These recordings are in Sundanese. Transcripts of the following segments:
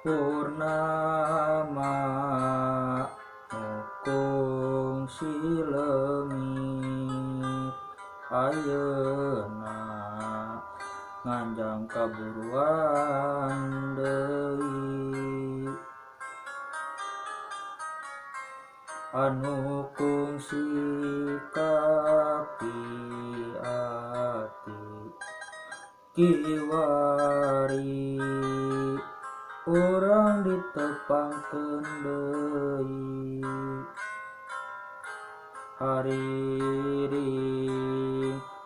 Purnama nu kungsi leungit ayeuna nganjang kaburuan deui anu kungsi kapi ati kiwari urang ditepangkeun deui hariring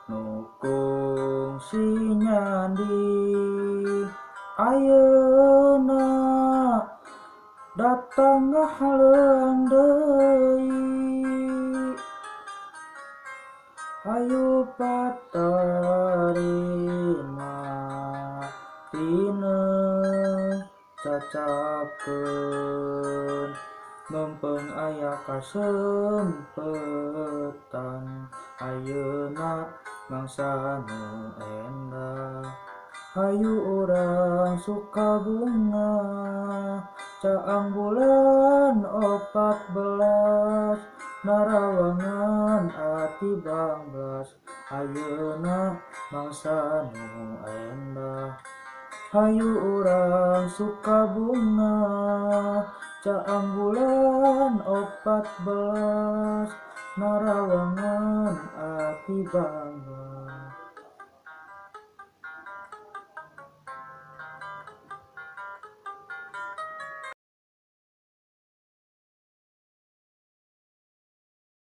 nu kungsi nyandi ayeuna datang ngahaleuang deui hayu patarima tina cacapkeun mempeng aya kasempetan ayeuna mangsa nu endah hayu urang suka bunga caang bulan 14 narawangan ati banglas ayeuna mangsa nu endah hayu urang suka bunga caang bulan 14 narawangan ati banglas.